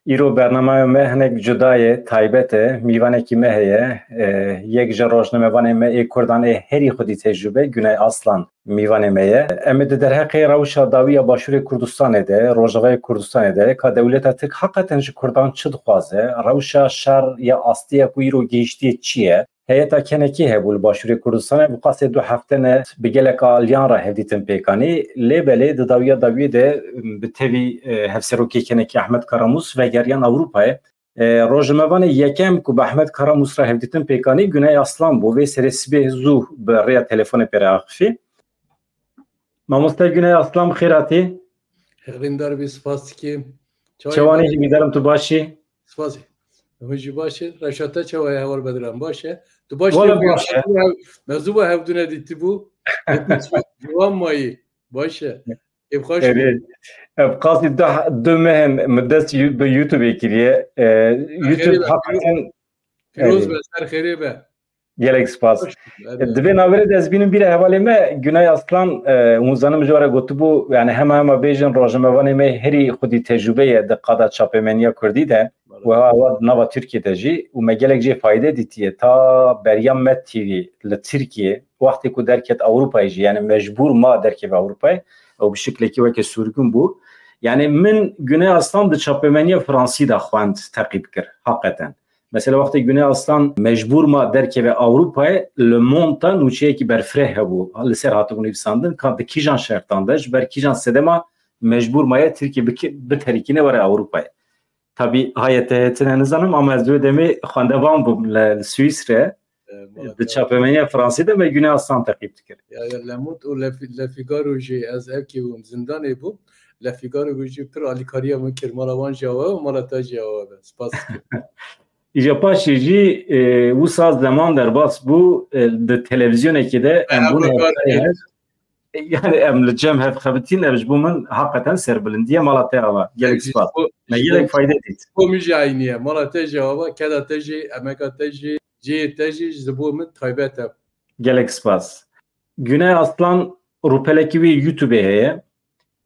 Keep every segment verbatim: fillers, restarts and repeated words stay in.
Îro bernameya me hinek cuda ye, taybet e. Mîvanekî me heye. E, yek ji rojnamevanê me ê Kurdan ê herî xwedî tecrûbe, Güney Aslan mîvanê me ye. Em ê di derheqê rewşa dawî ya Başûrê Kurdistanê de, Rojavayê Kurdistanê de, ka dewleta Tirk heqeten ji Kurdan çi dixwaze, rewşa şer ya astiya ku îro gihiştiye çi ye? Heyeta kenekî hebû li Başûrê Kurdistanê, bi qasê du hefte ne bi gelek aliyan re hevdîtin pêk anî. Lê belê di dawiya dawiyê de bi tevî, e, hevserokê kenekî Ehmed Karamûs vegeriyan Ewropayê. E, rojnamevanê yekem ku bi Ehmed Karamûs re hevdîtin pêk anî Güney Aslan bû. Vê serê sibê zû bi rêya telefonê pê re axifî. Mamoste Güney Aslan, bi xêr hatî. Hevîndar bî, spas dikî. Çawa Çewanî yî? Hîvîdarim tu baş î. Spas. Hûn jî baş e. Rewşa te çawa ye, hewar Bedran? Baş e. Tu baş Wala e. Baş e. Mezû bû hevdû nedîtibû. Ciwan mayî. Baş e. Kêfxweş bû. Evet. Ev qasî du, du meh in min dest yu-, bi YouTube kiriye. E, YouTube Xêrê be, hakikaten Pîroz be, ser xêrê be. Gelek spas. Hoş bulduk. Di vê navberê de ez bînim bîra hevalê me Güney Aslan, e, hûn zanim ji we re gotibû, yani hema hema bêjin rojnamevanê me herî xwedî tecrûbe ye di qada çapemeniya kurdî de. Bala. Û hewa hewa di nava Tirkiyê de jî û me gelek jê fayde dîtiye. Ta beriya Med T V li Tirkiyê, wextê ku derket Ewropayê jî, yani mecbûr ma derkeve Ewropayê, ew bi şiklekî weke sûrgûn bû. Yani min Güney Aslan di çapemeniya Fransî de xwend, teqîb kir, heqeten. Mesela wextê Güney Aslan mecbûr ma derkeve Ewropayê, Le Monde nûçeyekî berfireh hebû, li ser hatibû nivîsandin, ka di kîjan şertan de, ji ber kîjan sedema mecbûr maye Tirkiye bike-, biterikîne were Ewropayê. Tabî hayete tine nizanim, ama ez di wê demê xwendevan bûm li, li Swîsre, E, mala di te. Çapemeniya Fransî de me Güney Aslan teqîb dikir. Ya, ya, Le Monde û Le Fi-, Le Figaro jî ez evkî bûm, zindanê bûm. Le Figaro jî pir alîkariya min kir, mala wan jî awa û mala te jî awa be. Spas dikim. Îja paşê jî, e, wisa zeman derbas bû, e, di televîzyonekê de em bûn hevkarê. Yani em li cem hev xebitîn, ev ji bo min heqeten serbilindî ye, mala te ava. Gelek spas. Me gelek fayde dît. Bo min jî eynî ye. Mala te jî ava, keda te jî, emeka te jî, cihê te jî ji bo min taybet e. Gelek spas. Güney Aslan rûpelekî wê YouTube heye.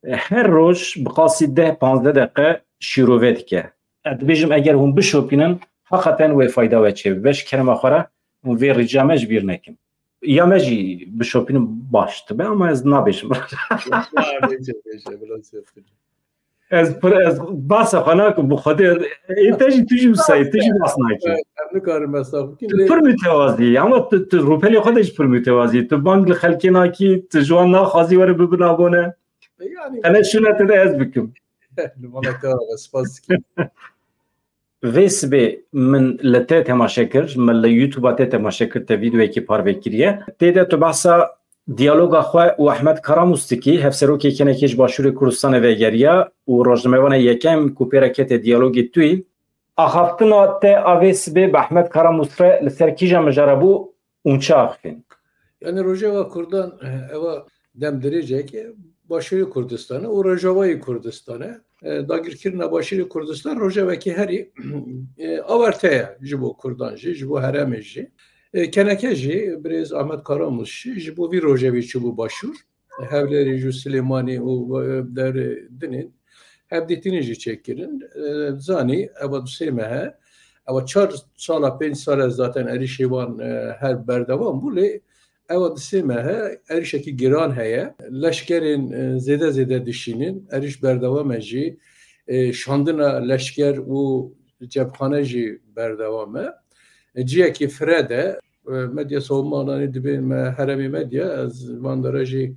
Her roj bi qasî deh panzdeh deqe şîrove dike. Ez dibêjim eger hûn bişopînin, heqeten wê fayda we çêbibe. Ji kerema xwe re hûn vê rica me ji bîr nekin. Ya me jî bişopînin baş dibe, ama ez nabêjim. Nabêje, bêje, bila çêtir. Ez pir, ez basa xwe nakim bi Xwedê. Ê te jî, tu jî wisa yî, tu jî bas nakî. Em nikarin bes bikin. Tu pir mütevazî yî, ama tu, tu rûpelê xwe de jî pir mütevazî yî. Tu bang li xelkê nakî, tu ji wan naxwazî were bibin abone. Yani. Hele şûna te de ez bikim. Li mala te ava, spas dikim. Vê sibê min li te temaşe kir, min li YouTube-a te temaşe kir, te vîdeoyekî parve kiriye. Tê de tu behsa diyaloga xwe û Ehmed Karamûs dikî, hevserokê kenekê ji Başûrê Kurdistanê vegeriya û rojnamevanê yekem ku pê re kete diyalogê tu yî. Axaftina te a vê sibê bi Ehmed Karamûs re li ser kîjan mijara bû û çi axifîn? Yani Rojava Kurdan, e, eva dem dirêjek, e, Başûrê Kurdistanê û Rojavayê Kurdistanê. E, dagirkirina Başûrê Kurdistan rojevekî herî, e, awarte ye ji bo Kurdan jî, ji bo herêmê jî. E, keneke jî, birêz Ahmet Karamûs jî, ji bo vî rojevî çûbû Başûr. Hewlêrî jî Silêmanî û, e, derê dinên hevdîtinê jî çêkirin. E, zanî, eva du sê mehe, eva çar sala, pênc sal e zaten êrîşê wan, e, her berdewam bû, lê eva du sê mehe êrîşekî giran heye. Leşkerên, e, zêde zêde dişînin, êrîş berdewam e jî. E, şandina leşker û cepxane jî berdewam e. E, ciyekî fire de, e, medya savunma ananî dibê me herêmê medya, ez van dara jî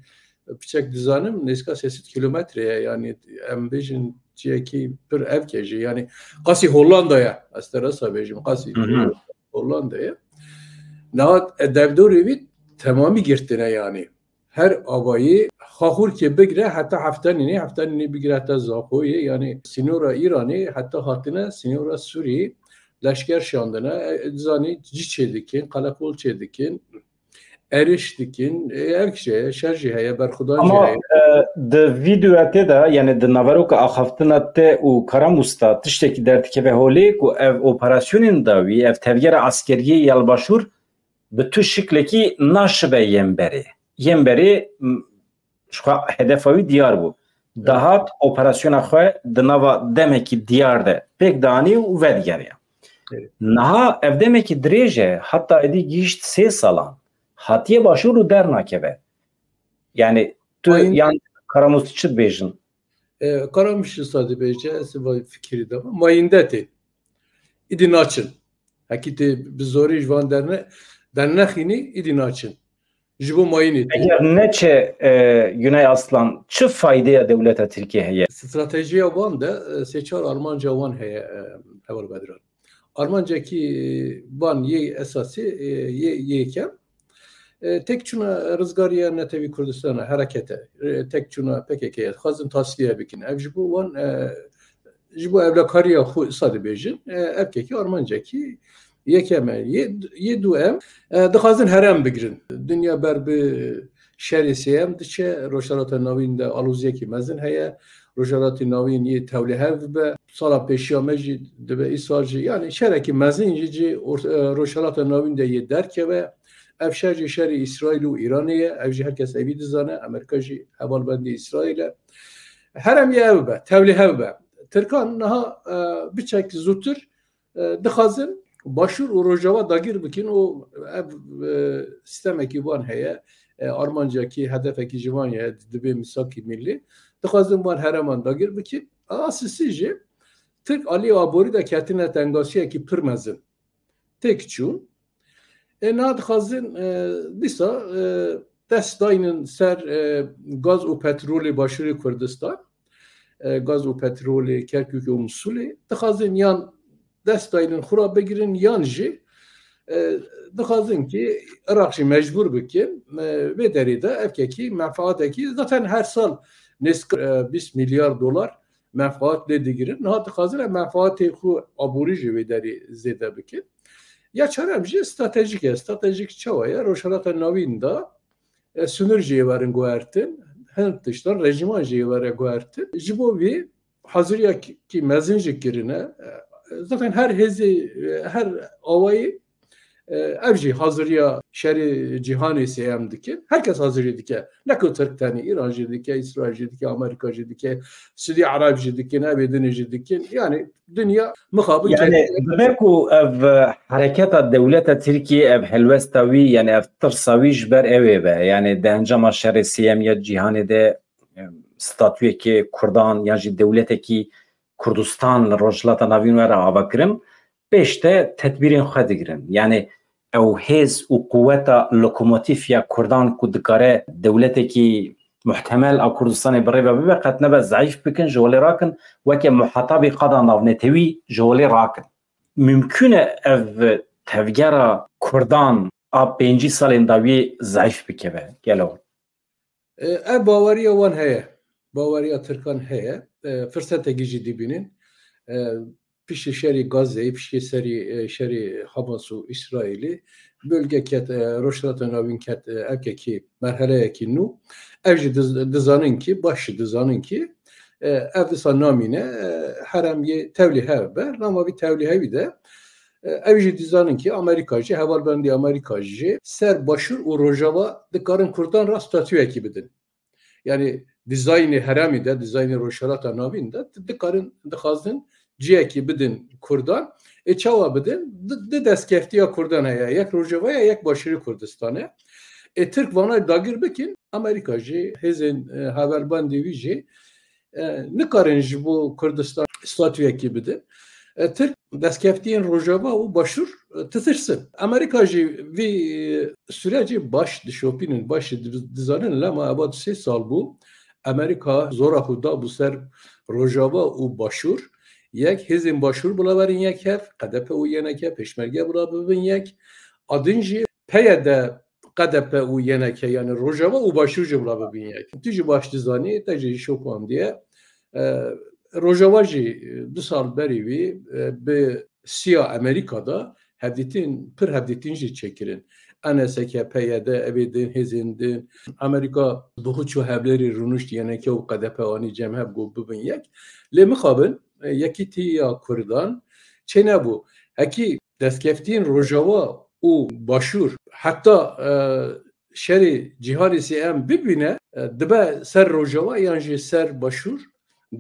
piçek dizanim, nêzîka sê sed kîlometre ye, yani em bêjin ciyekî pir evk e jî, yani qasî Hollanda ye, ez te rasa bêjim, qasî Hı hı. Hollanda ye. Niha, e, devdorê wî temamî girtine yani. Her avayî Xaxûrkê bigire heta Heftenînê, Heftenînê bigire heta Zaxoyê, yani sînora Îranê heta hatine sînora Sûrî leşker şandine, e, zanî cî çêdikin, qeleqol çêdikin, êrîş dikin, e, ev şey, şer jî heye, berxwedan jî Ama, heye. e, di vîdeoya te de, yani di naveroka axaftina te û Karamûs de tiştekî derdikeve holê ku ev operasyonên dawî, ev tevgera eskeriyê ya li Başûr bi tu şiklekî naşibe yên berê. Yên berê, m, ji xwe hedefa wî diyar bû. Dihat operasyona xwe di nava demekî diyar de pêk danî û vedigeriya. Evet. Niha ev demekî dirêj e, heta êdî gihîşt sê salan. Hatiye başûr û dernakeve. Yani tu Aynen. yan Karamûs çi dibêjin? E, Karamûs çi sa dibêje, ez vay fikirî de mayînde tê. Îdî naçin. Hekî tê bi zorî ji van derne, dernexînî, îdî naçin. Ji bo mayînê tê. Eger neçe, e, Güney Aslan, çi faydeya dewleta Tirkiye heye? Stratejiya wan de, e, sê çar armanca wan heye, e, Heval Bedran. Armancekî van yê esasî, e, yê, yê yekem, e, têkçûna rizgariya Netewî Kurdistana, herekete, e, têkçûna P K K'ye, dixwazin tasfiye bikin. Ev ji bo wan, e, ji bo ewlekariya xwe wisa dibêjin, e, ev kekî armancekî yekem e. Yê, yê duem, e, dixwazin herem bigirin. Dinya ber bi şerê sêyem diçe, Rojhilata Navîn de aloziyekî mezin heye. Rojhilata Navîn yê tevlîhev bibe. Sala pêşiya me jî dibe, îsal jî, yani şerekî mezin jî cî or-, e, Rojhilata Navîn de yê derkeve. Ev şer jî şerî Îsraîl û Îranê ye. Ev jî her kes evî dizane. Amerîka jî hevalbendî Îsraîl e. Herem yê ev be, tevlîhev be. Tirkan niha, e, biçek zûtir, e, dixwazin Başûr û Rojava dagir bikin û ev, e, sîstemekî wan heye, e, armancekî, hedefekî ji van ye, dibê misakî millî. Dixwazin van hereman dagir bikin. A sisî jî Tirk alî aborî de ketine tengasiyekî pir mezin. Têk çûn. E, niha dixwazin, e, dîsa, e, dest daynin ser, e, gaz û petrolê Başûrê Kurdistan. E, gaz û petrolê Kerkûkê û Misûlê. Dixwazin yan dest daynin xwe ra bigirin yan jî, e, dixwazin ki Iraq jî mecbûr bikin. E, vê derê de ev kekî menfaatekî zaten her sal nêzîk, e, bîst milyar dolar menfaat lê digirin. Niha dixwazin ev menfaatê xwe aborî jî vê derê zêde bikin. Ya çarem jî stratejîk e. Stratejîk çawa ye? Rojhilata Navîn de, e, sinir jî yê werin guhertin, hin tiştan, rejîman jî yê were guhertin. Ji bo vî haziriya ki, ki mezin jî kirine. E, zaten her hêzî, e, her awayî, e, ev jî haziriya şerê cîhanê sêyem dikin. Her kes hazirî dike. Ne ku Tirk tenê, Îran jî dike, Îsraîl jî dike, Amerîka jî dike, Siûdî Ereb jî dikin, evê dinê jî dikin. Yani dinya mixabin Yani çekine. Dibe ku ev, e, hereketa dewleta Tirkiye, ev helwesta wî, yani ev tirsa wî ji ber ew ê be. Yani di encama şerê sêyem ya cîhanê de, e, statuyekê Kurdan yan jî dewletekî Kurdistan li Rojhilata Navîn were avakirin, pêş de tedbîrên xwe digirin. Yani ew hêz û quweta lokomotîf ya Kurdan ku dikare dewletekî muhtemel a Kurdistanê bi rê ve bibe, qet nebe zeîf bikin, ji holê rakin, weke muhatabî qada navnetewî ji holê rakin. Mimkûn e ev tevgera Kurdan a pêncî salên dawiyê zeîf bikeve? Gelo? E, ev baweriya wan heye. Baweriya Tirkan heye. E, firsetekî jî dibînin. E, piştî şerî Gazeyê, piştî serî, e, şerî Hamas û Îsraîlê, bölge ket, e, Rojhilata Navîn ket, e, evkekî merheleyekî nû. Ev jî diz-, dizanin ki, baş jî dizanin ki, e, ev disa namîne, e, herem yê tevlîhev be. Lama vî tevlîhevî de, e, ev jî dizanin ki Amerîka jî, hevalbendî Amerîka jî ser Başûr û Rojava dikarin Kurdan re statuyekî bidin. Yani dizaynê heremî de, dizaynê Rojhilata Navîn de di-, dikarin, dixwazin ciyekî bidin Kurdan. Ê çawa bidin? Di, di destkeftiya Kurdan heye. Yek Rojava ye, yek Başûrê Kurdistan e. Ê Tirk vana dagir bikin, Amerîka jî, hêzên, e, hevalbendê wî jî, e, nikarin ji bo Kurdistan statuyekî bidin. E, Tirk destkeftiyên Rojava û Başûr, e, ditirsin. Amerîka jî vî, e, sürecê baş dişopînin, baş di-, dizanin, lema eva du sê sal bû. Amerîka zora xwe dabû ser Rojava û Başûr. Yek, hêzên Başûr bila werin yek hev, K D P û Y N K, Pêşmerge bila bibin yek. A din jî P Y D, K D P û Y N K, yani Rojava û Başûr jî bila bibin yek. Tu jî baş dizanî, te jî şok andiye. E, Rojava jî du sal berî wî, e, bi siya Amerîka de hevdîtin, pir hevdîtin jî çêkirin. N S K, P Y D, evê din, hêzên din. Amerîka bi xwe çû hevlêrî rûnişt, Y N K û K D P anî cem hev got bibin yek. Lê mixabin, e, yekîtiya Kurdan çênebû. Hekî destkeftiyên Rojava û Başûr heta, e, şerê cîhanê sêyem bibîne, E, dibe ser Rojava yan jî ser Başûr,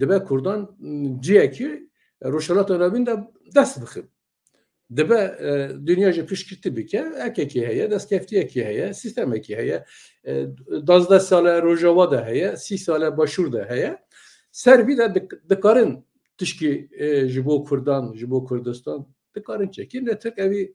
dibe Kurdan, m, ciyekî Rojhilata Navîn de dest bixin. Dibe, e, dinya jî piştgirtî bike, ekekî heye, destkeftiyekî heye, sîstemekî heye. E, duwazdeh sale Rojava de heye, sî sale Başûr de heye. Ser vî de dik-, dikarin tişkî, e, ji bo Kurdan, ji bo Kurdistan dikarin çekin. Lê Tirk evî,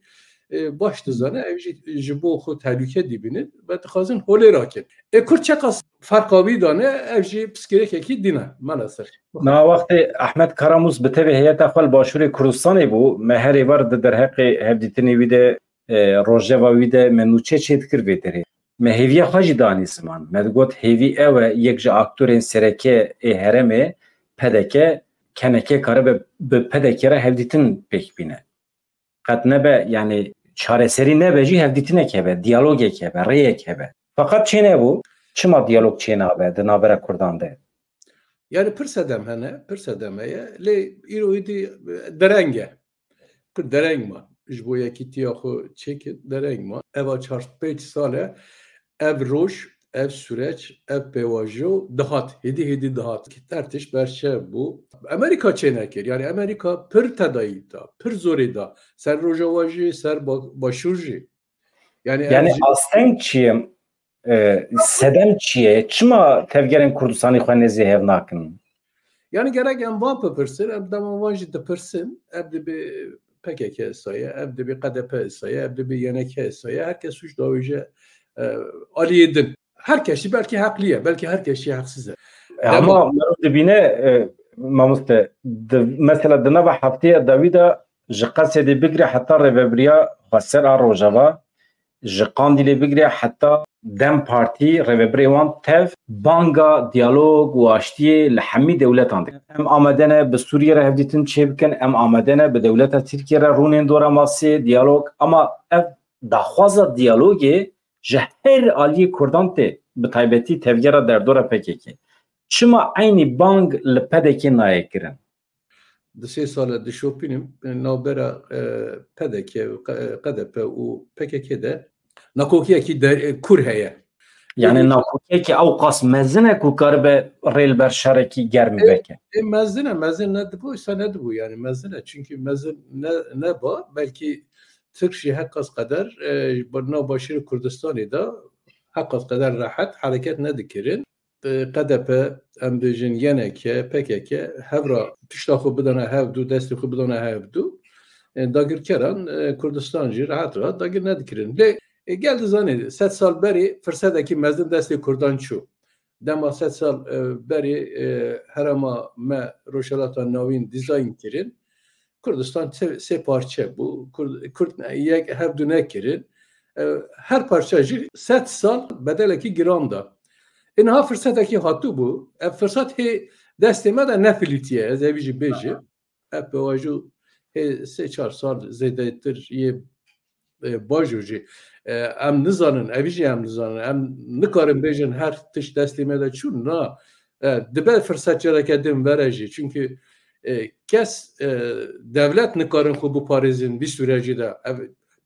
e, baş dizane, ev jî ji bo xwe tehlûke dibînin ve dixwazin holê rakin. E, Kurd çeqas ferqa wî dane, ev jî pirsgirêkekî din e, mala ser. Niha wextê Ehmed Karamûs bi tevî heyeta xwe li Başûrê Kurdistanê bû, me herê bar di derheqê hevdîtinê wî de, e, rojeva wî de me nûçe çêdikir vê derê. Me hêviya xwe jî danî ziman. Me digot hêvî ew e, yek ji aktorên sereke ê herêmê, P D K, keneke karibe bi P D K re hevdîtin pêk bîne. Qet nebe, yanî çareserî nebe jî hevdîtinek hebe, diyalogek hebe, rêyek hebe. Feqet çê nebû, çima diyalog çê nabe di navbera Kurdan de? Yani pir sedem hene, pir sedem heye. Lê îro îdî dereng e. Pir dereng ma. Ji bo yekîtiya xwe çêkin, dereng ma. Eva çar pênc sal e, ev roj, ev süreç, ev pêvajo dihat, hêdî hêdî dihat. Her tişt berçe bû. Amerîka çê nekir. Yani Amerîka pir tedayî da, pir zorê da. Ser Rojava jî, ser Ba-, Başûr jî. Yani ev Yani jî asteng çi ye? E, sedem çi ye? Çima tevgerên Kurdistanê xwe nêzî hev nakin? Yani gerek em van bipirsin, em dema van jî dipirsin, ev dibe P K K saye, ev dibe K D P saye, ev dibe Y N K saye, her kes suç dawêje, e, aliyê din. Her kes jî belkî heqlî ye, belkî her kes jî heqsiz e. E, Dema ama meriv dibîne, e, mamoste, di, mesela di nava heftêya dawî de ji Qesedê bigire heta rêvebiriya xweser a Rojava, ji Qandîlê bigire heta DEM Partî rêvebirê wan tev banga diyalog û aştiyê li hemî dewletan dikin. Em amade ne bi Sûriyê re hevdîtin çêbikin, em amade ne bi dewleta Tirkiyê re rûnên dora masê diyalog, ama ev daxwaza diyalogê ji her aliyê Kurdan tê, bi taybetî tevgera derdora P K K. Çima eynî bang li P D K nayê kirin? Di sê sal e dişopînim, navbera, e, P D K, K-, K D P û P K K de nakokiyekî der-, e, kûr heye. Yani Ê, nakokiyekî ew qas mezin e ku karibe rê li ber şerekî germ Ê, veke. ê, mezin e, mezin nedibû, îsa nedibû, yani mezin e. Çünkü mezin ne, neba, belkî Tirk jî heqas qeder, e, ji nav Başûrê Kurdistanê de heqas qeder rehet hereket nedikirin. E, K D P, em bêjin Y N K, P K K, hev re tişta xwe bidane hevdu, destê xwe bidane hevdu. E, dagirkeran, e, Kurdistan jî rehet rehet dagir nedikirin. Lê, e, gel dizanî, sed sal berê firsetekî mezin destê Kurdan çû. Dema sed sal, e, berê, e, herêma me Rojhilata Navîn dîzayn kirin. Kurdistan te-, sê parçe bû. Kurd, Kurd ne-, yek hevdu nekirin. E, her parça jî sed sal bedelekî giran da. Ê niha firsetekî hatibû. Ev firsat hê destê me de nefilîtiye. Ez evî jî bêjim. Ev pêvajo hê sê çar sal zêdetir yê, e, bajo jî. E, em nizanin, evî jî em nizanin. Em nikarin bêjin her tişt destê me de çû. Na, e, dibe firset careke din vere jî. Çünkü, e, kes, e, dewlet nikarin xwe biparêzin vî sûrecî de. Ev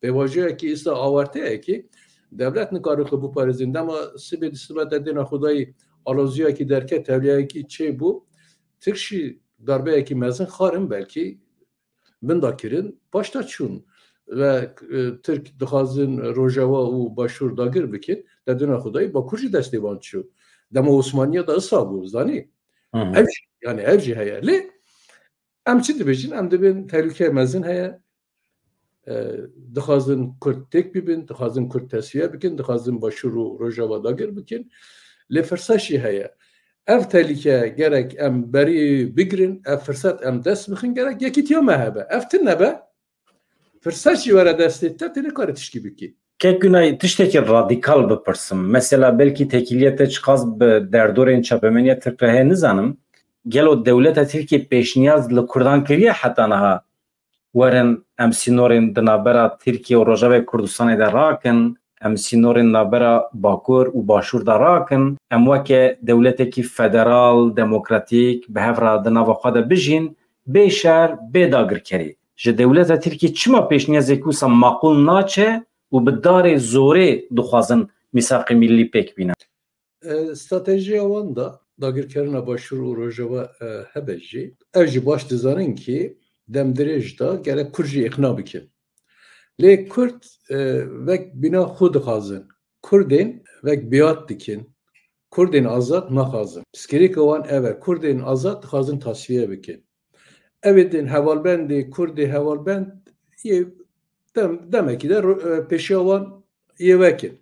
pêvajoyekî îsta awarte ye ki dewlet nikarin xwe biparêzin. Dema sibê di sibe te dêna xwe dayî aloziyekî derket, tevliyekî çêbû. Tirk jî darbeyekî mezin xwarin belkî bin da kirin, paşta çûn. Ve, e, Tirk dixwazin Rojava û Başûr dagir bikin, te dina xwe dayî Bakur jî destê wan çû. Dema Osmaniye de isa bû, zanî? Hı hı. Ev jî, yani ev jî heye. Lê em çi dibêjin? Em dibên tehlûke mezin heye. E, dixwazin Kurd têk bibin, dixwazin Kurd tesfiye bikin, dixwazin Başûr û Rojava dagir bikin. Lê firset jî heye. Ev tehlîke gerek em berî bigirin, ev firset em dest bixin, gerek yekîtiya me hebe. Ev tune be, firset jî were destê te, tu nikare tişkî bikî. Kek Günay, tiştekî radîkal bipirsim. Mesela belkî tekîliyê te çiqas bi derdorên çapemeniya Tirk re heye nizanim. Gelo dewleta Tirkiyê pêşniyaz li Kurdan kiriye heta niha? Werin em sînorên di navbera Tirkiye û Rojavayê Kurdistanê de rakin, em sînorên navbera Bakur û Başûr de rakin, em weke dewletekî federal, demokratîk bi hev re di nava xwe de bijîn, bê şer, bê dagirkerî. Ji dewleta Tirkiyê çima pêşniyazekî wisa maqûl naçe û bi darê zorê dixwazin mîsaqê millî pêk bînin? E, stratejiya wan de dagirkerina Başûr û Rojava, e, hebe jî, ew jî baş dizanin kî dem dirêj de gerek Kurd jî îqna bikin. Lê Kurd, e, wek bîna xwe dixwazin. Kurdên wek biat dikin. Kurdên azad naxwazin. Piskirêka wan ev e. Kurdên azad dixwazin tasfiye bikin. Ev ê din hevalbendê, Kurdê hevalbend yê dem-, demekî de ro-, e, pêşiya wan yê wekin.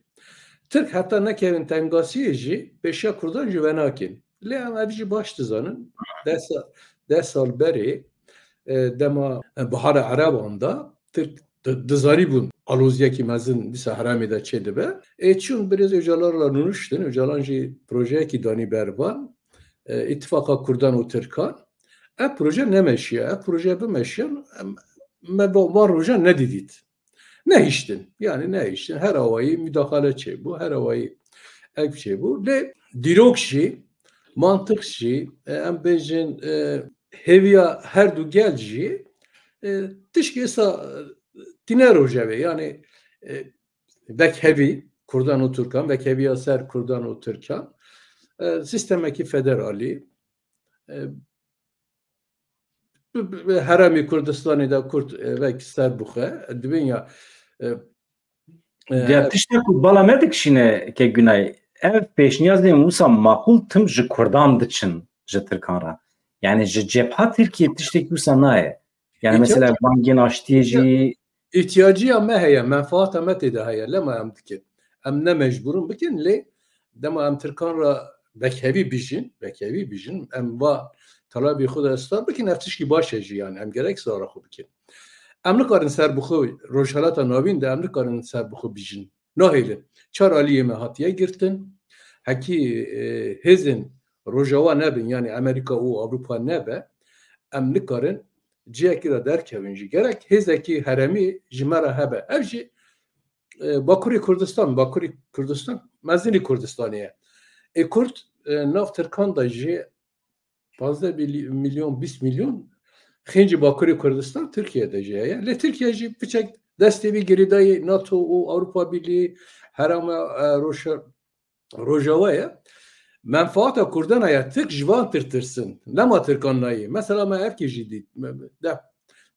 Tirk heta nekevin tengasiyê jî pêşiya Kurdan jî venakin. Lê em ev jî baş dizanin. Deh sa-, deh sal berê, e, dema, e, Bihara Ereban da Tirk di-, dizanîbûn aloziyekî mezin dîsa herêmê de çêdibe. Ê çûn birêz Ocalan re nûniştin. Ocalan jî projeyekî danî ber van, e, îtifaqa Kurdan û Tirkan. Ev proje nemeşiya. Ev proje bimeşiyan, em, me va-, van rojan nedîdît. Nehiştin. Yani nehiştin. Her awayî müdahale çêbû. Her awayî ev çêbû. Lê dîrok jî, mantiq jî, e, em bêjin, e, hêviya her du gel jî, e, tişkê sa, e, tîne rojevê. Yani, e, vekhevî Kurdan û Tirkan, vekheviya ser Kurdan û Tirkan, e, sistemekî federalî, e, bi, bi, bi herêmê Kurdistanê de Kurd, e, wek serbixwe, dibên ya, e, e, Ya tiştek ku bala me dikişîne ke Günay, ev pêşniyazên wisa maqûl tim ji Kurdan diçin ji Tirkan re. Yani ji cepha Tirkiye tiştek wisa nayê. Yani Îhtiyacî mesela bangên aştiyê jî Îhtiyacîya me heye, menfaata me tê de heye, lema em dikin. Em ne mecbûr in bikin, lê dema em Tirkan re vekhevî bijîn, vekhevî bijîn, em va talabî xwe de istar bikin, ev tişkî baş e jî, yani em gerek sara xwe bikin. Em nikarin serbixwe, Rojhelata Navîn de em nikarin serbixwe bijîn. Nahêlin. Çar aliyê me hatiye girtin. Hekî, e, hêzên Rojava nebin, yani Amerîka û Ewropa nebe, em nikarin ciyekî re derkevin jî. Gerek hêzekî herêmî ji me re hebe. Ev jî, e, Bakurê Kurdistan, Bakurê Kurdistan mezinî Kurdistanê ye. Ê Kurd, e, nav Tirkan de jî pazdeh milyon, bîst milyon xêncî Bakurê Kurdistan Tirkiye de jî heye. Lê Tirkiye jî piçek destê vî girêdayî NATO û Ewropa Birlîğî, herêma, e, Roja-, Rojava ye. Menfaata Kurdan heye, Tirk ji van tirtirsin. Lema Tirkan nayê. Mesela me evkê jî dît. Me, me, deh,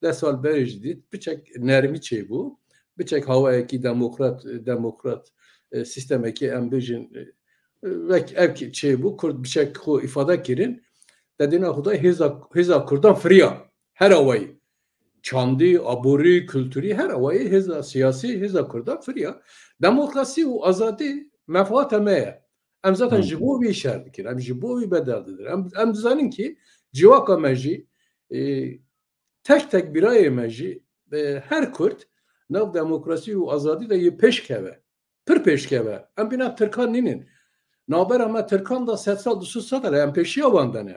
deh sal berê jî dît. Piçek nermî çêbû. Piçek hawayekî demokrat, demokrat, e, sistemekî em bêjin, e, wek evkê çêbû. Kurd piçek xwe îfade kirin. Te dîna Xwedayê hêza, hêza Kurdan firiya. Her awayî. Çandî, aborî, kulturî, her awayî hêza siyasî, hêza Kurdan firiya. Demokrasî û azadî menfaata me ye. Em zaten Hı. ji bo vî şer dikin, em ji bo vî bedel didin. Em, em dizanin kî civaka me jî, e, tek tek birayê me jî, e, her Kurd nav demokrasî û azadî de yê pêş keve. Pir pêşkeve. Em bîna Tirkan nînin. Navbera me Tirkan da sed sal, du sed sal e, em pêşiya wan de ne.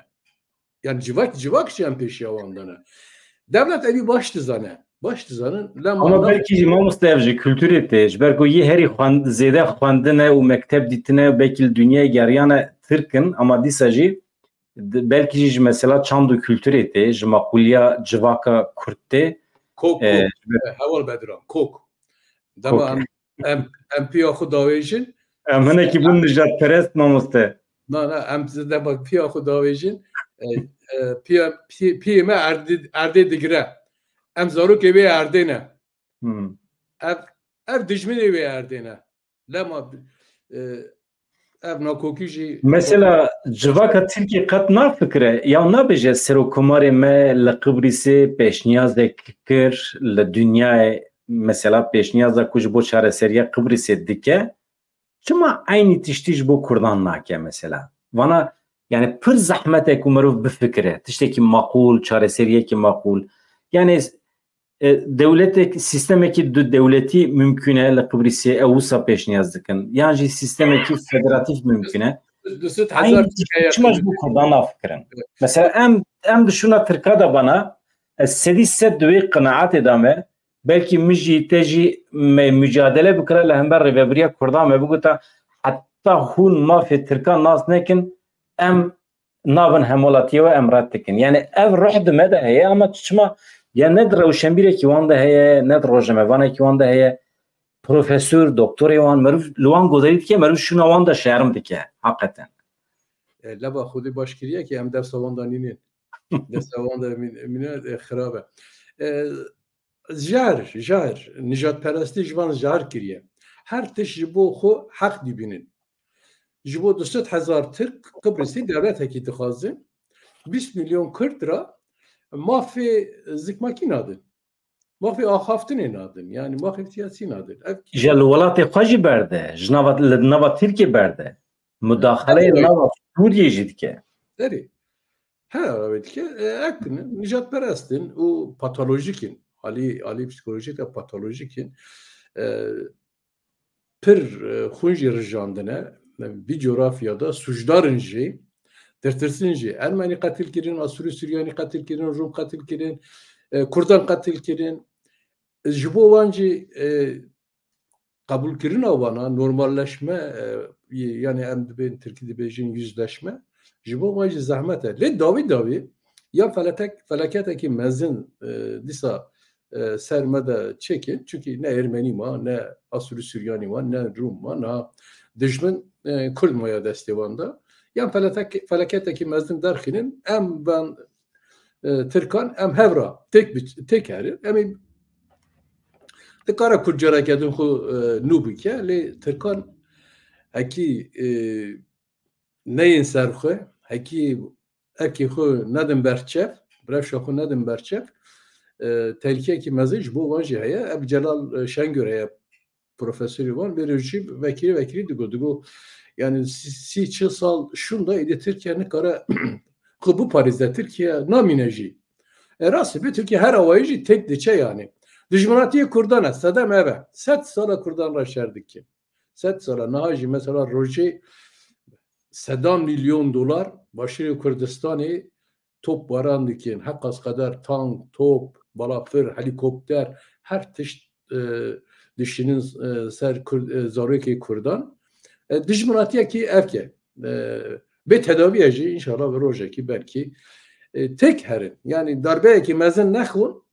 Yani civak, civak jî em pêşiya wan de ne. Dewlet evî baş dizane. Baş dizanin. Lema Ama nav- belkî jî mamoste ev ji kulturê tê. Ji ber ku yê herî xwend-, zêde xwendine û mekteb dîtine, belkî li dinyayê geriyane Tirk in, ama dîsa jî d-, belkî jî ji mesela çand û kulturê tê, ji maquliya civaka Kurd tê. Kok, Ee, kok. Heval Bedran, kok. Dema Kok. em Em, em piya xwe davêjin. Em hinekî bûn nijadperest, mamoste. Na, na, em zide bak piya xwe davêjin. E, e, piya, pi-, piyê me erdê, erdê digire. Em zarokê wê erdê ne. Hmm. Ev, ev dijminê wê erdê ne. Lema, e, ev nakokî jî Mesela civaka Tirkiyê qet nafikire, ya nabêje serokkomarê me li Qibrîsê pêşniyazek kir li dinyayê, mesela pêşniyaza ku ji bo çareseriya Qibrîsê dike, çima eynî tiştî ji bo Kurdan nake mesela? Vana, yani pir zehmet e ku mirov bifikire, tiştekî maqûl, çareseriyekî maqûl. Yani e, dewletek, sîstemekî du dewletî mimkûn e li Qibrîsê, ew wisa pêşniyaz dikin. Yan jî sîstemekî federatîf mimkûn e. Du sed hezar Eynî Tirkiye çima ji bo Kurdan nafikirin? Evet. Mesela em, em di şûna Tirka de bana, ez sedî sed di wê qenaetê de me, belkî min jî te jî me mucadele bikira li hember rêvebiriya Kurdan me bigota heta hûn mafê Tirkan nas nekin, em nabin hemwelatiyê we em red dikin. Yani ev ruh di me de heye, ama tu çima ya ne di rewşenbîrekî wan de heye, ne di rojnamevanekî wan de heye. profesor, doktorê wan, meriv li wan goderî dike, meriv şûna wan de şerm dike. Heqeten. E, leba Xwedê baş kiriye ki em dersa wan de nînin. Dersa wan de mîn-, mîne, e, xirab e. E, jar, jar, nijadperestî ji van jar kiriye. Her tişt ji bo xwe heq dibînin. Ji bo du sed hezar Tirk Qibrisî dewletekî dixwazin. Bîst milyon Kurd ra mafê zikmakî nadin. Mafê axaftinê nadin. Yani mafê siyasî nadin. Ev Ji li welatê xwe jî berde. Ji nava, li nava Tirkiyê berde. Mudaxeleyê Ev nava Sûriyê jî dike. Erê. Her awê dike, e, ek ne, nijadperest in û patolojik in. Alî, alî psîkolojîk de patolojik in. E, pir, e, xwin jî rijandine. Vî coğrafya de sûcdar in jî, dirtirsin jî. Ermenî qetil kirin, Asûrî Suryanî qetil kirin, Rûm qetil kirin, e, Kurdan qetil kirin. Ji bo wan jî, e, qebûlkirina wana, normalleşme, e, yani em dibên Tirkî dibêjin yüzleşme, ji bo wan jî zehmet e. Lê dawî dawî ya feletek-, felaketekî mezin, e, dîsa, e, ser me de çêkin. Çunkî ne Ermenî ma, ne Asûrî Suryanî ma, ne Rûm ma, niha dijmin, e, Kurd maya destê wan de. Yan feletek-, felaketekî mezin derxînin, em van, e, Tirkan, em hev ra têk bi-, têk herin. Em ê dikare Kurd careke din xwe, e, nû bike, lê Tirkan hekî, e, neyên ser xwe, hekî erkê xwe nedin ber çev, rewşa xwe nedin ber çev, e, tehlîkeyekî mezin ji bo wan jî heye. Ev Celal, e, Şengör heye, profesorê wan, vê rojî vekirî vekirî digot, digot, yani sî, sî, çil sal şûnda êdî Tirkiye nikare xwe biparêze, Tirkiye namîne jî. E, rast e, bê Tirkiye her awayî jî têk diçe yani. Dijminatiyê Kurdan e, sedem ev e. Sed sala Kurdan re şer dikin. Sed sala. Niha jî mesela rojê sedan milyon dolar Başûrê Kurdistanê top baran dikin. Heqas qeder tank, top, balafir, helîkopter, her tişt, e, dişînin, e, ser Kurd, e, zarokê Kurdan. E, dijminatiyekî evke. E, bê tedaviye jî înşallah bi rojekî belkî, e, têk herin. Yani darbeyekî mezin nexwin,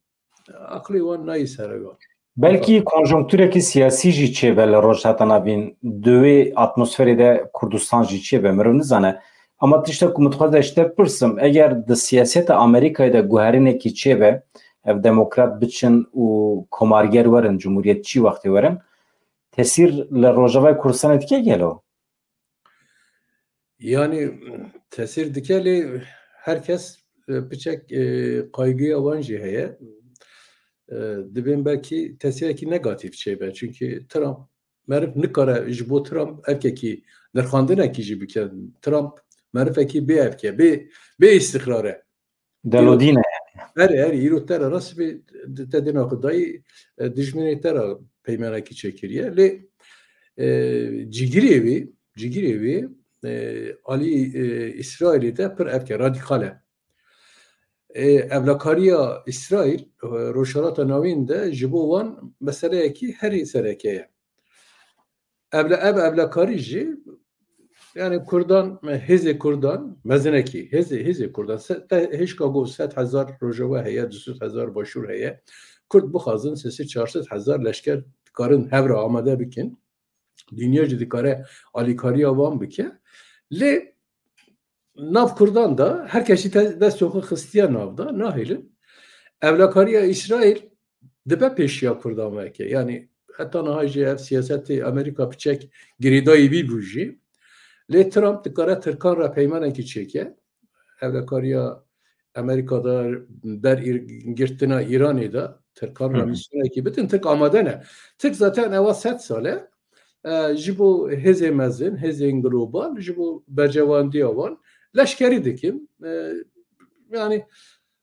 aqilê wan nayî ser ewan. Belkî konjonkturekî siyasî jî çêbe li Rojhilata Navîn, di wê atmosferê de Kurdistan jî çêbe, mirov nizane. Ama tiştek ku min dixwaze ji te bipirsim, eger di siyaseta Amerîkayê de guherînekî çêbe, ev demokrat biçin û komarger werin, cumhuriyetçî wextê werin, tesîr li Rojavayê Kurdistanê dike gelo? Yani tesîr dike lê her kes, e, piçek, e, kaygıya wan jî heye. E, dibên belkî tesîrekî negatif çêbe. Çünkü Trump, meriv nikare ji bo Trump erkekî nirxandinekî jî bike. Trump merivekî bê evke, bê, bê îstiqrar e. Delodîne. Erê, erê, îro te re rast bê, te dêna xwe dayî, e, dijminê te re peymanekî çêkiriye. Lê, e, cîgirê wî, cîgirê wî, e, alî, e, Îsraîlê de pir evke radîkal e. E, evlakariya Îsraîl, e, Rojhilata Navîn de ji bo wan meseleyekî herî sereke ye. Evle-, ev evlekarî jî, yani Kurdan, hêzê Kurdan, mezinekî, hêzê, hêzê Kurdan, se-, te hêşka got sed hezar Rojava heye, du sed hezar Başûr heye. Kurd bixwazin sê sed çar sed hezar leşker dikarin hev re amade bikin. Dinya jî dikare alîkariya wan bike. Lê nav Kurdan de her kesî te-, destê xwe xistiye nav de, nahêlin. Evlakariya Îsraîl dibe pêşiya Kurdan veke. Yani heta niha jî ev siyasetê Amerîka piçek girêdayî vî bû jî. Lê Trump dikare Tirkan re peymanekî çêke. Evlekariya Amerîka de ber îr-, girtina Îranê de Tirkan re misyonekî bitin. Tirk amade ne. Tirk zaten ewa sed sal e, e, ji bo hêzê mezin, hêzên global, ji bo bercewandiya wan leşkerî dikin. E, yani,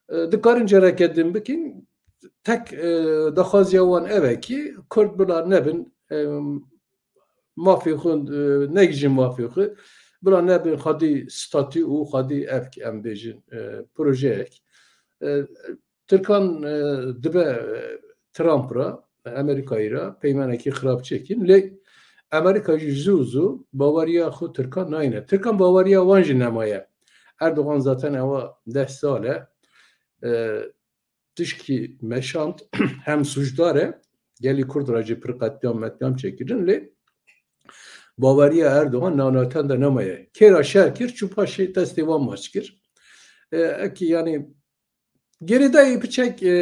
e, dikarin cereke din bikin. Tek, e, daxwaziya wan ev e ki Kurd bila nebin, e, mafê xwe, e, negijin mafê xwe, bila nebin xwedî statû û xwedî ev ki em bêjin, e, projeyek. E, Tirkan, e, dibe, e, Trump re, Amerîkayî re peymanekî xirab çêkin. Lê Amerîka jî zû zû baweriya xwe Tirkan nayîne. Tirkan baweriya wan jî nemaye. Erdogan zaten ewa deh sal e, e, tişkî meşand hem sûcdar e, Gelî Kurd re jî pir qetlîam metlîam çêkirin, lê baweriya Erdogan navnawten de nemaye. Kêra şer kir, çû paşê destê wan maç kir. E, ekî, yanî, gerîdayî piçek, e,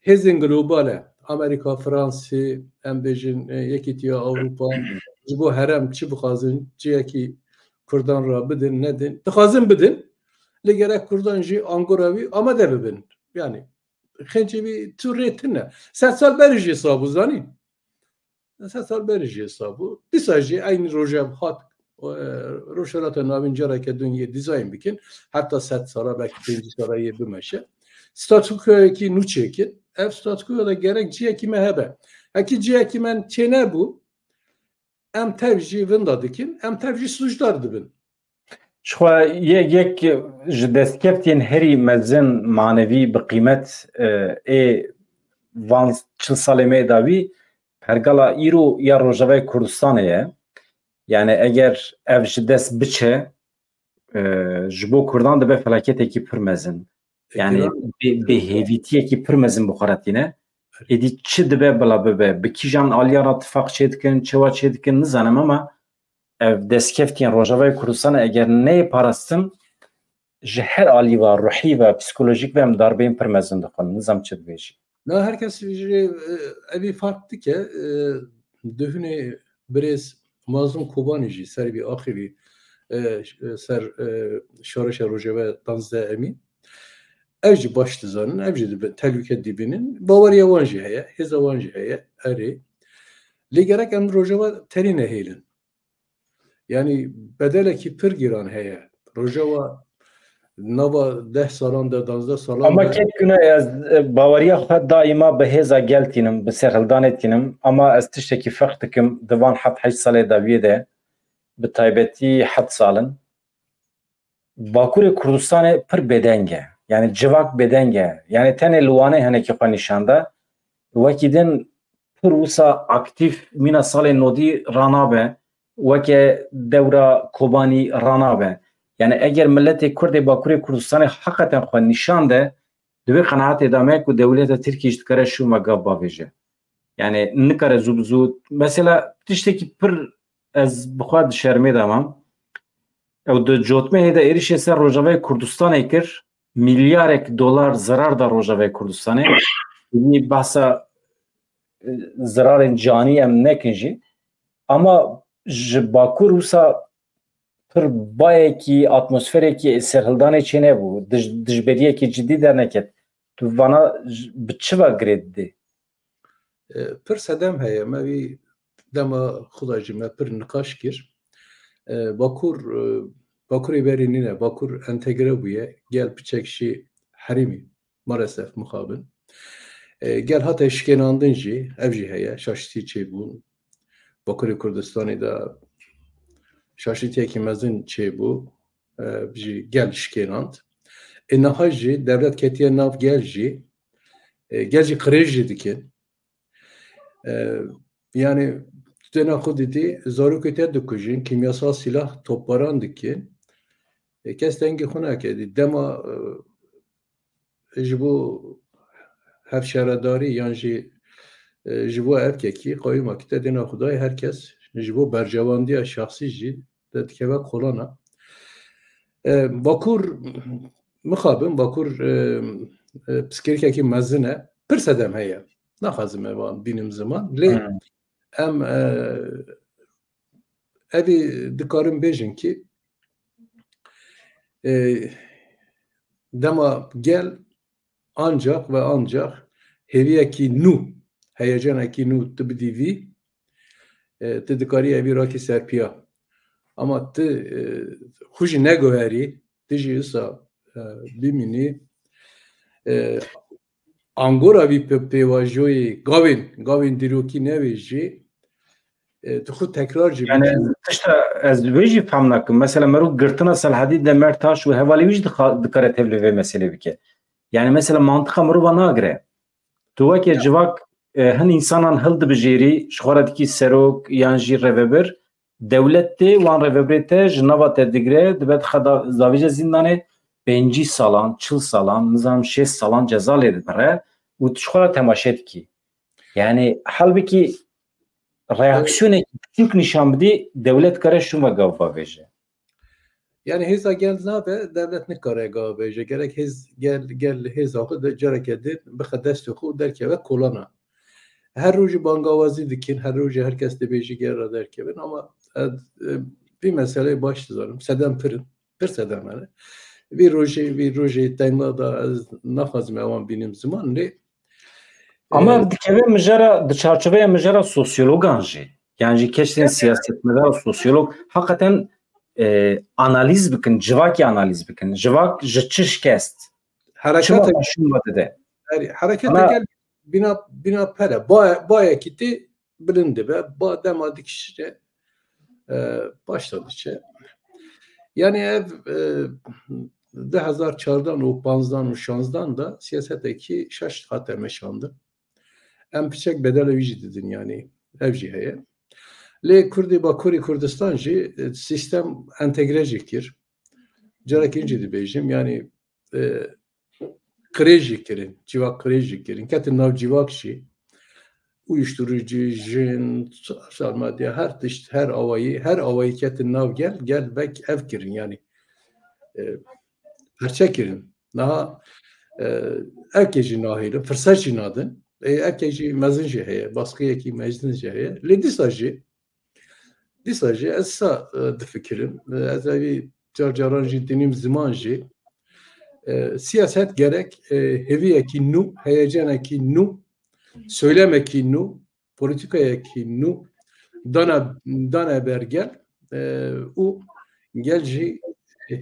hêzên global e. Amerîka, Fransî, em bêjin, e, Yekîtiya Ewropa, ji bo herem çi bixwazin, ciyekî Kurdan re bidin, nedin. Dixwazin bidin, lê gerek Kurdan jî angora wî amade bibin. Yanî, xêncê wî tu rê tune. Sed sal berî jî sabû, zanî? Sed sal berî jî hesab bû. Dîsa jî eynî roja hat, e, Rojhilata Navîn careke din yê dîzayn bikin. Heta sed sala, belkî pêncî sala yê bimeşe. Statûkoyekî nû çêkin. Ev statûkoya de gerek ciyekî me hebe. Hekî ciyekî me çênebû, em tev jî vinda dikin, em tev jî sûcdar dibin. Jixwe yek, yek ji destkeftiyên herî mezin, manevî, bi qîmet, e, ê van çil salê me dawî, pergala îro ya Rojavayê Kurdistanê ye. Yani eger ev ji dest biçe, e, ji bo Kurdan dibe felaketekî pir mezin. Yani bê-, bêhêvîtiyekî pir mezin bi xwe re tîne. Êdî çi dibe bila bibe? Bi kîjan aliyan re tifaq çêdikin, çewa çêdikin, nizanim, ama ev destkeftiyên Rojavayê Kurdistanê eger neyê parastin, ji her alî ve, ruhî ve, psîkolojîk ve em darbeyên pir mezin dixwin. Nizam çi dibêjî. Na, her kes jî, e, evî fark dike. E, duhunê birêz Mazlûm Kobanî jî ser vî axivî, e, ser, e, şoreşa Rojava panzdeh Emîn. Ev jî baş dizanin, ev jî dibe-, tehlûke dibînin. Baweriya wan jî heye, hêza wan jî heye, erê. Lê gerek em Rojava terî nehêlin. Yanî bedelekî pir giran heye. Rojava nava deh salan de, danzdeh salan Ama de kek gune ez, e, baweriya xwe daîma bi hêza gel tînim, bi serhildanê tînim. Ama ez tiştekî ferq dikim, di van heft heşt salê dawiyê de, bi taybetî heft salin, Bakurê Kurdistanê pir bêdeng e. Yani civak bêdeng e. Yani tenê li Wanê hinekî xwe nîşan da. Wekî din pir wisa aktîf mîna salên nodî ranabe, weke dewra Kobanî ranabe. Yani eger miletê Kurdê Bakurê Kurdistanê heqeten xwe nîşan de, di wê qenaetê de me ku dewleta Tirkî jî dikare şûma gav bavêje. Yani nikare zû bi zû. Mesela tiştekî pir ez bi xwe di şermê de mam. Ew di cotmehê de êrişê ser Rojavayê Kurdistanê kir. Milyarek dolar zirar da Rojavayê Kurdistanê. Wî behsa, e, zirarên canî em nekin jî. Ama ji Bakur wisa pir bayekî, atmosferekî serhildanê çênebû. Dij-, dijberiyekî cidî derneket. Tu vana j-, bi çi ve girê didê? E, pir sedem heye. Me vî dema xwe de jî me pir niqaş kir. E, Bakur, e, Bakurê berî nîne. Bakur entegre bûye. Gel piçek jî herêmî. Maalesef mixabin. E, gel hate şikênandin jî, ev jî heye. Şaştî çêbûn. Bakurê Kurdistanê de şaştiyekî mezin çêbû. E, jî gel şikênand. Ê niha jî dewlet ketiye nav gel jî. E, gel jî qirêj jî dikin. E, yani tu têna xwe didî, zarokê te dikujin, kîmyasal sîlah topbaran dikin. E, kes dengê xwe nake. Dî dema, e, ji bo hevşaredarî yan jî, e, ji bo erkekî qeyûma kite dêna xwe dayê, her kes ji bo berjewandiya şexsî jî de dikeve kolana. E, Bakur, mixabin, Bakur, e, e, piskirikekî mezin e. Pir sedem heye. Naxwazim evan bînim ziman. Lê Hmm. em, e, evî dikarin bêjin ki, e, dema gel ancak ve ancak hêviyekî nû, heyecanekî nû tu bidî vî, e, tu dikarî evî rakî serpiya. Ama tu, e, xwe jî neguherî, tu jî wisa, e, bimînî, e, angora vî pê-, pêvajoyê, gavên, gavên dîrokî newê jî, e, tu xwe tekrar jî Yani bikî. Tişta ez wê jî fam nakim. Mesela mero girtina Selahedîn Demirtaş û hevalê wî jî dixa-, dikare tevlî vê meselê bike. Yani mesela mantiqa mirova nagire. Tu weke Ya. civak, e, hin insanan hildibijêrî, ji xwe re dikî serok yan jî rêvebir, dewlet tê wan rêvebirê te ji nava te digire, dibe dixe da-, davêje zîndanê, pêncî salan, çil salan, nizanim şêst salan ceza lê dibire û tu ji xwe re temaşe dikî. Yani halbuki reaksiyonekî küçük nîşan bidî, dewlet kare şûn ve gav bavêje. Yani hêza gel nabe, dewlet nikare gav bêje. Gerek hêz gel, gel hêza xwe de careke din bixe destê xwe û derkeve kolana. Her rojî bangawazî dikin, her rojî her kes dibêjî gel ra derkevin ama e, e, vî meseleyê baş dizanim. Sedem pir in, pir sedem hene. Vî rojê, vî rojê tengla da ez naxwazim ewan bînim ziman lê Ama e, dikeve mijara, di çarçoveya mijara sosyologan jî. Yani jî keştên siyasetmedar û sosyolog hakikaten e, analiz bikin, civakî analiz bikin. Civak ji çi şikest? Çima şûn ve dide? Herî, herekete gel bîna, bîna pere. Ba, bayekî tê bilind dibe. Ba dema dikişîne e, baş da diçe. Yani ev e, du hezar çardan û panzdan û şanzdan da siyasetekî şaş hate meşandin. Em piçek bedela wî jî didin, yani ev jî heye. Lê Kurdê Bakurê Kurdistan jî e, sîstem entegre jî kir. Carekî jî dibêjim, yani e, qirêj jî kirin, civak qirêj jî kirin. Ketin nav civak jî. Uyuşturucu, jin, sosyal medya, her tişt, her awayî, her awayî ketin nav gel, gel vek ev kirin, yani e, perçe kirin. Niha e, evkê jî nahêlin, firset jî nadin. Ê, evkê jî mezin jî heye, baskiyekî mezin jî heye. Lê dîsa jî, dîsa jî ez sa e, difikirim. E, ez evî car caran jî dinîm ziman jî. E, siyaset gerek e, hêviyekî nû, heyecanekî nû, söylemekî nû, polîtîkayekî nû dane, dane ber gel e, û gel jî e,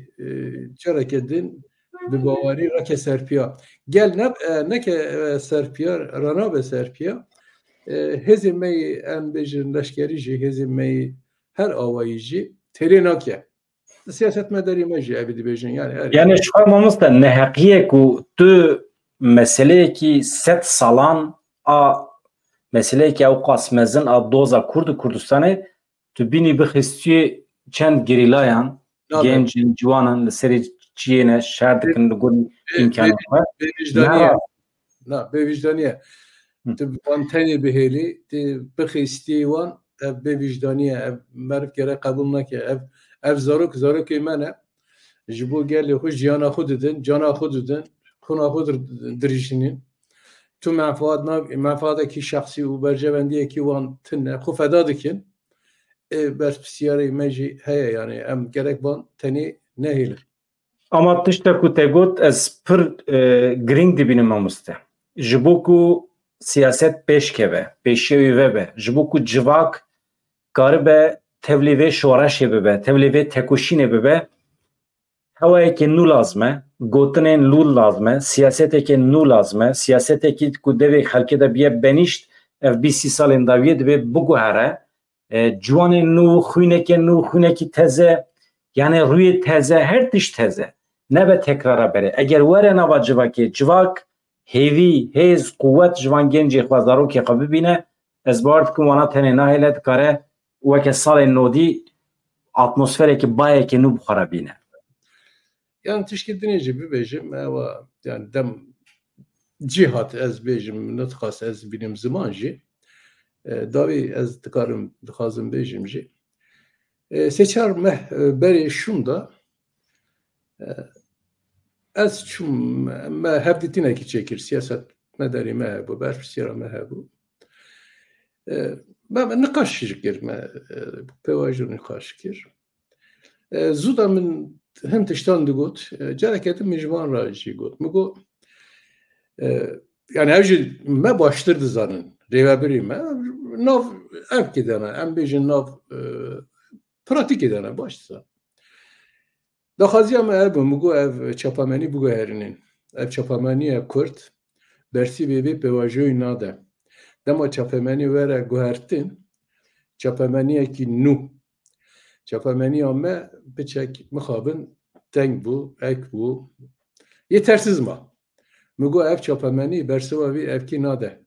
careke din bi bawerî rake serpiya. Gel ne, e, neke e, serpiya, ranabe serpiya. E, hêzên me yê, em bêjin leşkerî jî, hêzên me yê her awayî jî têrê nake. Siyasetmedarê me jî evî dibêjin, yani her Yani ji xwe mamoste neheqiyê ku tu meseleyekî sed salan a meseleyekî ew qas mezin a doza Kurd û Kurdistanê tu bînî bixistiyê çend gerîlayan, Nabe. Gencên, ciwanan li serê çiyê ne şer dikin li gorî Bê-, îmkanên bê-, xwe. Bêvijdaniye. Ne ra- Na, bêvijdaniye. Hı. Tu wan tenê bihêlî, tu bixistiyê wan, ev bêvijdaniye, ev meriv gerek qebûl neke. Ev, ev zarok, zarokê me ne. Ji bo gelê xwe jiyana xwe didin, cana xwe didin, xwina xwe dir-, dirîjînin. Tu menfaat nav-, menfaatekî şexsî û berjewendiyekî wan tune, xwe feda dikin. Ê berpirsiyarê me jî heye, yani em gerek van tenê nehêlin. Ama tişta ku te got ez pir e, girîng dibînim mamoste. Ji bo ku siyaset pêş keve, pêşiya wî vebe, ji bo ku civak karibe tevlî vê şoreşê bibe, tevlî vê tekoşînê bibe, hewayekê nû lazim e, gotinên nû lazim e, siyasetekê nû lazim e, siyasetekî ku devê xelkê de biye benîşt, ev bîst sî salên dawiyê divê biguhere, e, ciwanên nû, xwîneke nû, xwînekî teze, yani rûyê teze, her tişt teze. Nebe tekrara berê. Eger were nava civakê, civak hêvî, hêz, quwet ji van gencê xwe, zarokê xwe bibîne, ez bawer dikim wana tenê nahêle, dikare weke salên nodî atmosferekî, bayekê nû bi xwe re bîne. Yan tişkî dinê jî bibêjim, ewa, yani dem cî hat ez bêjim, nitqas ez bînim ziman jî. E, dawî ez dikarim, dixwazim bêjim jî. E, sê çar meh e, berê şûnda e, ez çûm, me hevdîtinekî çêkir, siyaset me derî me hebû, berpirsiyara me hebû. E, me, me niqaş jî kir, me e, pêvajo niqaş kir. E, zû de min hin tiştan digot, e, careke din min ji wan re jî got. Min got, e, yani ev jî me baştir dizanin, rêvebirî me, nav evkê de ne, em bêjin nav e, pratîkê de ne, baş dizanin. Daxwaziya me ev bû, min got ev çapamenî biguherînin. Ev çapemeniya Kurd bersîvê vê pêvajoyê nade. Dema çapemenî were guhertin, çapemeniyekî nû. Çapemeniya me piçek mixabin teng bû, ek bû. Yetersiz ma. Min got ev çapemenî bersiva vî evkî nade.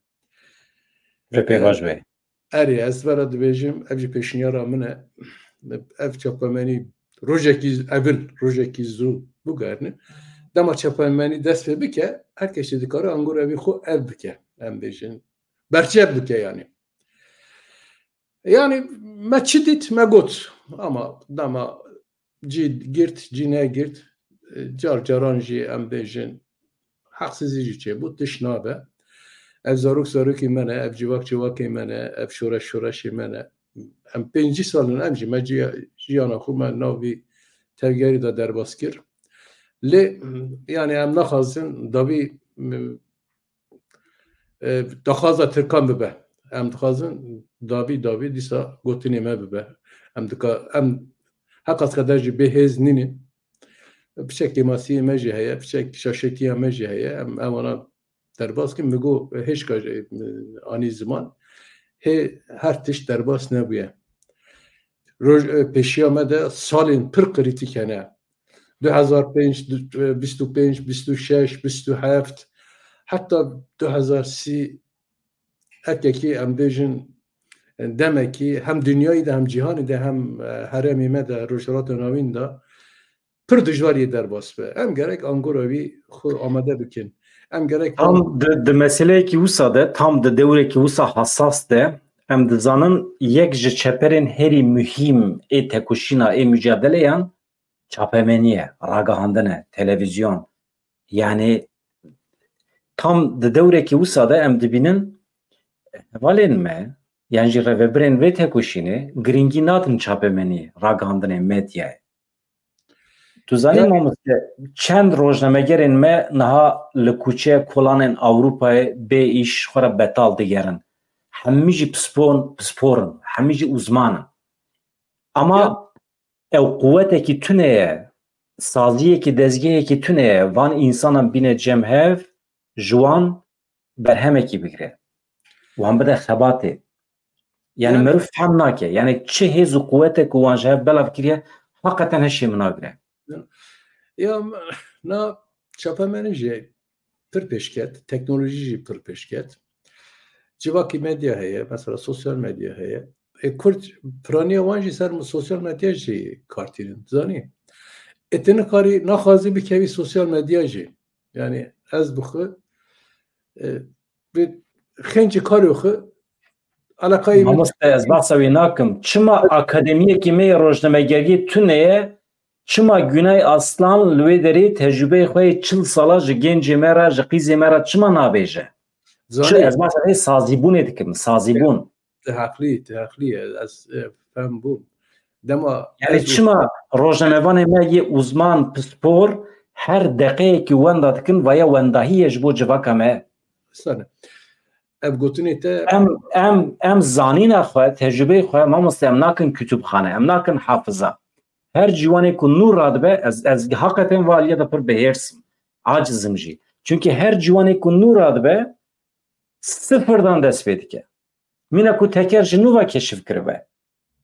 Vê pêvajoyê. Erê, ez vera dibêjim, ev jî pêşniyara min e. Ev çapemenî rojekî evil, rojekî zû bigerine. Dema çapemenî dest pê bike, her kesî dikare angora vî xwe ev bike. Em bêjin, Berçev dike yani. Yani me çi dît, me got. Ama dema cî girt, cî negirt, e, car caran jî em bêjin, heqsizî jî çêbû, tişt nabe. Ev zarok zarokê me ne, ev civak civakê me ne, ev şoreş şoreşê me ne. Em pêncî sal in, em jî me ciya-, jiyana xwe me nav vî tevgerî de derbas kir. Lê, yani em naxwazin davî, e, daxwaza Tirkan bibe. Em dixwazin davî davî dîsa gotinê me bibe. Em dika-, em heqas qeder jî bêhêz nînin. Piçek kêmasiyê me jî heye, piçek şaşetiya me jî heye. Em ewana derbas kin, min got hêşka jî, e, anî ziman. Hê her tişt derbas nebûye. Roj, e, pêşiya me de salên pir krîtîk hene. Du hezar pênc, du-, e, bîst û pênc, bîst û şeş, bîst û heft, heta du hezar sî, erkekî em bêjin, e, demekî hem dinyayê de hem cîhanê de hem, e, herêmê me de, Rojhilata Navîn de pir dijwar yê derbas be. Em gerek angora wî xwe amade bikin. Em gerek Tam di, di meseleyekî wisa de, tam di dewrekî wisa hesas de, em dizanin yek ji çeperên herî muhîm ê tekoşîna, ê mucadeleyan çapemenî ye, ragihandin e, televîzyon. Yani tam di dewrekî wisa de em dibînin hevalên me, yan jî rêvebirên vê tekoşînê girîngî nadin çapemenî, ragihandinê, medyayê. Tu zanî, ya mamoste, çend rojnamegerên me niha li kuçe kolanên Ewropayê bê îş xwe re betal digerin. Hemî jî pispon-, pispor in, hemî jî uzman in. Ama Ya. ew quwetekî tune ye, saziyekî, dezgehekî tune ye, van însanan bîne cem hev, ji wan berhemekî bigire. Wan bide xebatê. Yani Yani meriv fehm nake. Yani çi hêz û quwete ku wan ji hev belav kiriye, heqeten hişê min nagire. Ya, na çapemenî jî pir pêşket, teknolojî jî pir pêşket. Civakî medya heye, mesela sosyal medya heye. E, Kurd piraniya wan jî ser sosyal medya jî kar tînin, zanî. E, tu nikarî naxwazî bikevî sosyal medya jî. Yani ez bi xwe, e, bi xêncî karê xwe eleqayê min Mamoste, ez behsa wî nakim. Çima akademiyekî me yê rojnamegeriyê tune ye? Çima Günay Aslan li wê derê tecrûbeyê xwe yê çil sala ji gencê me re, ji qîzê me re çima nabêje? Çi, Zanî, ez behsa vê sazîbûnê dikim, sazîbûn. Tu heqlî, tu heqlî ye. Ez, e, fehm bûm. Dema Yani ez çima rojnamevanê me yê uzman, pispor her deqeyekî wenda dikin, vaya wendahî ye ji bo civaka me? Sane. Ev gotinê te Em, em, em zanîna xwe, tecrûbeyê xwe, mamoste, em nakin kutubxane, em nakin hafiza. Her ciwanê ku nû radibe, ez, ez heqeten vê aliyê de pir bihêrs im, aciz im jî. Çunkî her ciwanê ku nû radibe, sifirdan dest pê dike. Mîna ku teker ji nû ve keşif kiribe.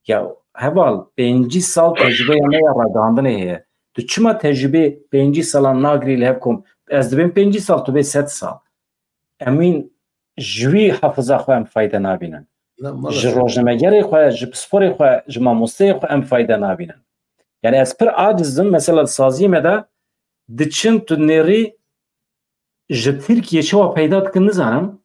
Ya heval, pêncî sal tecrûbeya me ya ragihandinê heye. Tu çima tecrûbê pêncî salan nagirî li hev kom? Ez dibêm pêncî sal, tu bê sed sal. Em wîn ji wî hafiza xwe em fayde nabînin. Na, maalesef. Ji rojnamegerê xwe, ji pisporê xwe, ji mamosteyê xwe em fayde nabînin. Yani ez pir aciz im, mesela saziyê me de diçin tu nêrî ji Tirkiye çawa peyda dikin nizanim.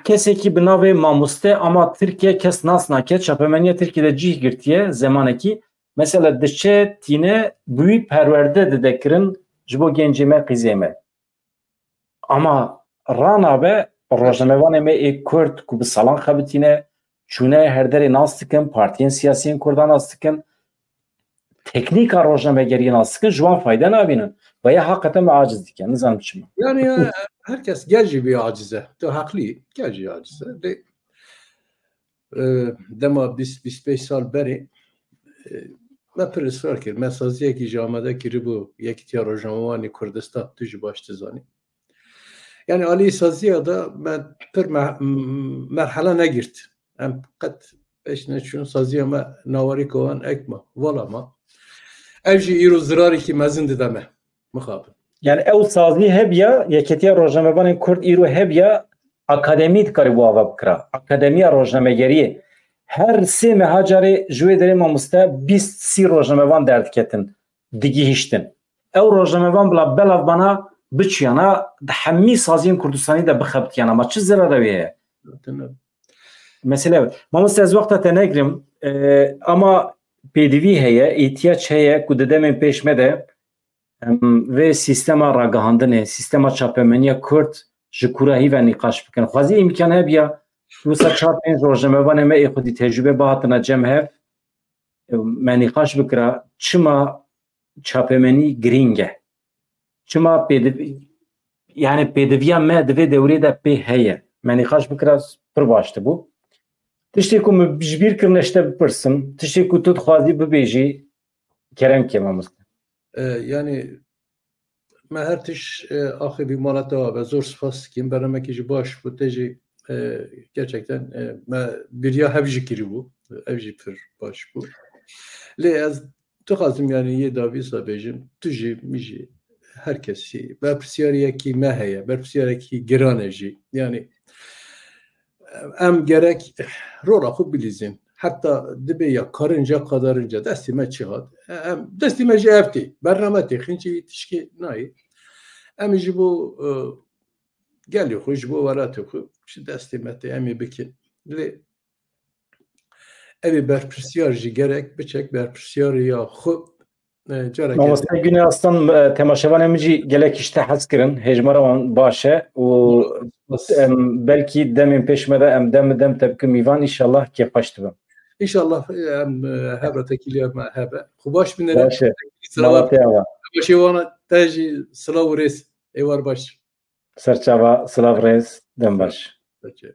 Kesekî bi navê mamoste ama Tirkiye kes nas nake, çapemeniya Tirkiye de cih girtiye zemanekî. Mesela diçe tîne bi wî perwerde dide kirin ji bo gencê me, qîzê me. Ama ranabe rojnamevanê me ê Kurd ku bi salan xebitîne, çûne her derê nas dikin, partiyên siyasiyên Kurdan nas dikin, teknîka rojnamegeriyê nas dikin, ji wan fayde nabînin. Ve ya heqeten me aciz dike, nizanim çima. Yani ya, herkes gel jî bê aciz e. Tu heqlî, gel jî aciz e. Lê, e, dema bîst, bîst pênc sal berê, e, me pir israr kir. Me saziyekî jî amade kiribû Yekîtiya Rojnamevanê Kurdistan, tu jî baş dizanî. Yani alî saziya de me pir me-, merhele negirt. Em qet pêş neçûn, saziya me nawarî kovan ek ma, vala ma. Ev jî îro zirarekî mezin dide me. Mixabin. Yani ew sazî hebiya, Yeketiya Rojnamevanên Kurd îro hebiya, akademî dikarî bo ava bikira. Akademiya rojnamegeriyê. Her sê meha carê ji wê derê mamoste bîst sî rojnamevan derdiketin, digihîştin. Ew rojnamevan bila belav bana biçiyana, di hemî saziyên Kurdistanî de bixebitiyana. Ma çi zirare wê heye? Mesele ev. Mamoste, ez wexta te negirim, e, ama pêdivî heye, îhtiyac heye ku di demên pêş me de, em, vê sîstema ragihandinê, sîstema çapemeniya Kurd ji kura hîve nîqaş bikin. Xwezî îmkan hebiya, wisa çar pênc rojnamevanê me ê xwedî tecrûbe bihatina cem hev, me nîqaş bikira, çima çapemenî girîng e? Çima pêdiv-, yani pêdiviya me di vê dewrê de pê heye? Me nîqaş bikira pir baş dibû. Tiştê ku min ji bîr kirine ji te bipirsim, tiştê ku tu dixwazî bibêjî, kerem ke mamoste. E, yani me her tiş, e, axivî mala te abe. Zor spas dikim. Bernamekî jî baş bû. Te jî, e, gerçekten, e, me biriya hev jî kirî bû. Ev jî pir baş bû. Lê ez dixwazim yani yê davîsa bêjim. Tu jî, min jî, her kesî berpirsiyariyekî me heye. Berpirsiyariyekî giran e jî. Yani em gerek rola xwe bilîzin. Heta dibe ya karinca qadarinca destê me çi hat. Em, destê me jî ev tê. Bername tê. Xinçê wî tişkê nayê. Em ji bo, e, gelê xwe, ji bo welatê xwe, ji destê me tê. Em ê bikin. Lê ev ê berpirsiyar jî gerek biçek berpirsiyariya xwe, e, careke Mamoste Güne Aslan, e, temaşevanê min jî gelek ji te hez kirin. Hêjmara wan baş e û, em, belkî demên pêş me de em dem bi dem te bikin mîvan, înşallah kêfxweş dibim. Înşallah, em, e, hev re tekîliya me hebe. Xwe baş bînere. Baş e. Mala te ava. Başê wana te jî silav û rêz. Êwar baş. Serçava, silav, rêz, dem baş. Peki.